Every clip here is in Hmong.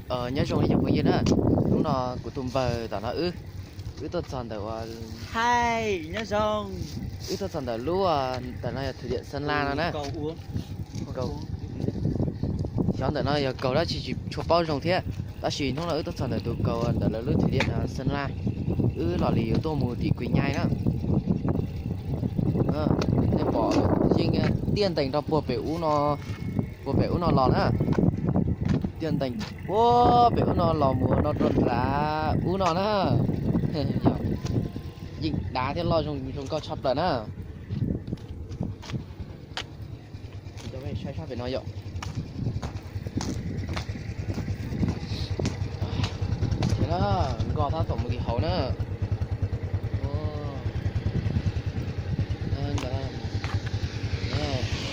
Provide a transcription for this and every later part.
Nyob zoo ib co phooj ywg na, hnub no kuv tus npawg tom no wb, wb tuaj txog ntawm uas, wb tuaj txog ntawm lub, ntawm no yog thủy điện Sơn La no na. Xyov ntawm no yog kaug dab tsi tsis tshua paub zoo thiab, tab sis hnub no wb tuaj txog ntawm tus kaug ntawm lawv lub thủy điện Sơn La, wb los li yuav tuaj mus tim Quỳnh Nhai na. Nej pom yeej tiaj ntees rau puag pem ub no, puag pem ub no los na. Tiaj ntees puag pem ub no los mus no rau nram ub no na. Yeej dav thiab loj zoo nkauj tshaj plaws na. Saib sab pem no yom. Nkoj tab tom mus li hauv na.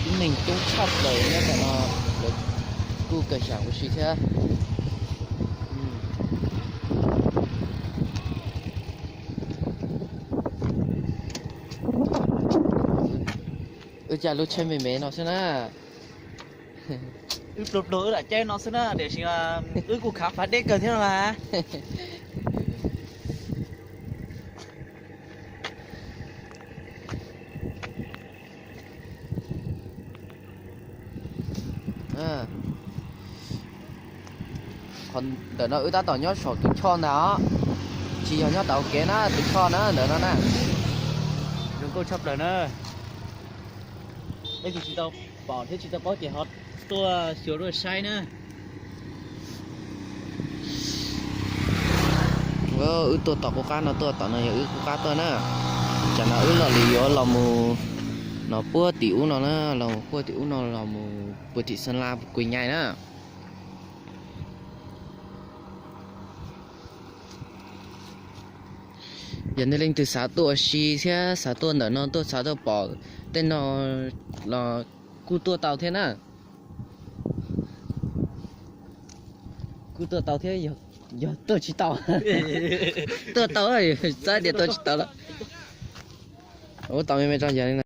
Tib neeg coob tshaj plaws nyob ntawm no, lawv kuj kawg xyam ua si thiab. Wb caij lub tsheb me me no xwb na. Wb pluag pluag wb lam caij no xwb na, tiam sis wb kuj khav fab deb kawg thiab no mas. Qhov ntawm no wb tab tom nyob saum tus choj ntag os, tsis yog nyob tom hauv kev na, tus choj na ntawm no na. Zoo nkauj tshaj plaws na. Leej twg tsis tau pom thiab tsis tau paub ces ho tuaj xyuas tuaj saib na. Wb tuaj tom qub qab no tuaj, tom no yog wb qub qab tuaj na. Tsam no wb los li yuav los mus no puag tim ub no na, los mus puag tim ub no los mus puag tim Sơn La Quỳnh Nhai na. Yog nej leej twg xav tuaj ua si thiab xav tuaj ntawm no tuaj xav tuaj pom tej no los kuj tuaj tau thiab na. Kuj tuaj tau thiab, yog tuaj tsis tau. Tuaj tau, txhob tias tuaj tsis tau lawm. Ua tau me me rau yog li.